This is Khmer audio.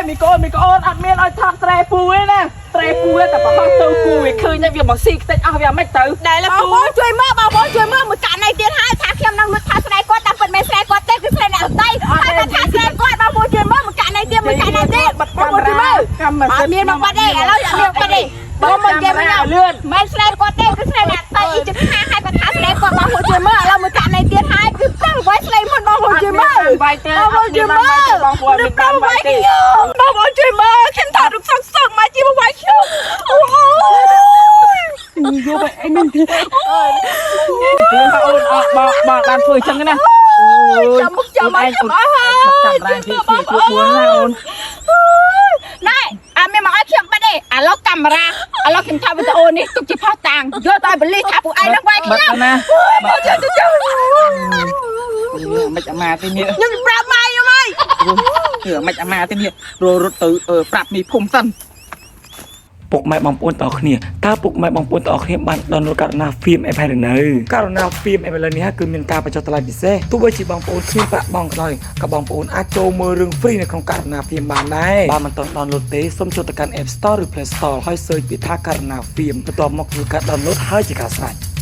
មីកូនមីកូនអត់មានឲ្យថតស្រែពូទេណាស្រែពូតែបរោះទៅគូវាឃើញហើយវាមកស៊ីខ្ទេចអស់វាមិនទៅ ដែល បងប្អូនជួយមើលបងប្អូនជួយមើលមួយករណីទៀតហើយថាខ្ញុំនឹងលួចថាស្រែគាត់តាមពិតមិនស្រែគាត់ទេគឺស្រែអ្នកដទៃហើយគាត់ថាស្រែគាត់បងប្អូនជួយមើលមួយករណីទៀតមួយករណីទៀតបងប្អូនជួយមើល កម្ម អត់មានមកបាត់ទេឥឡូវអត់មានបាត់ទេបងមកនិយាយមក លឿន មិនស្រែគាត់ទេគឺស្រែអ្នកដទៃអ៊ីជិតខាហើយគាត់ថាស្រែគាត់បងប្អូនជួយមើលឥឡូវមួយករណីទៀតហើយគឺប្រឹងវាយស្លេមុនបងប្អូនជួយមើល វាយទេ បងប្អូនជួយមើល បងប្អូនមានបានវាយទេ បងប្អូនជួយមើលខ្ញុំថតរូបសឹកសឹកមកជាមកវាយខ្ញុំអូយ យកไปអីមិនទេអូនអូនអត់បងបងបានធ្វើអញ្ចឹងណាអូយ ចាំមុខចាំមកចាំអស់ហើយ ចាំរានទីជួបពួនណាអូន ណែអត់មានមកឲ្យខ្ញុំបាត់ទេឥឡូវកាមេរ៉ាឥឡូវខ្ញុំថតវីដេអូនេះទុកជាផុសតាងយកទៅឲ្យបលិសថាពួកឯងនឹងវាយខ្ញុំ ណា អូយជួយជួយ មិនអាម៉ាទេនេះ ខ្ញុំប្រាប់ម៉ែខ្ញុំហើយ គឺមិនអាម៉ាទេនេះរត់ទៅប្រាប់មីភូមិសិន ពុកម៉ែបងប្អូនទាំងអស់គ្នាតើពុកម៉ែបងប្អូនទាំងអស់គ្នាបាន download ករណា film app ហើយឬនៅករណា film app ឥឡូវនេះគឺមានការបញ្ចុះតម្លៃពិសេសទោះបីជាបងប្អូនគ្មានប្រាក់បង់ក៏ដោយក៏បងប្អូនអាចចូលមើលរឿង free នៅក្នុងករណា film បានដែរបើមិនទាន់ download ទេសូមចូលទៅកាន់ App Store ឬ Play Store ហើយ search ពាក្យថាករណា film បន្ទាប់មកធ្វើការ download ហើយជាការស្រេច។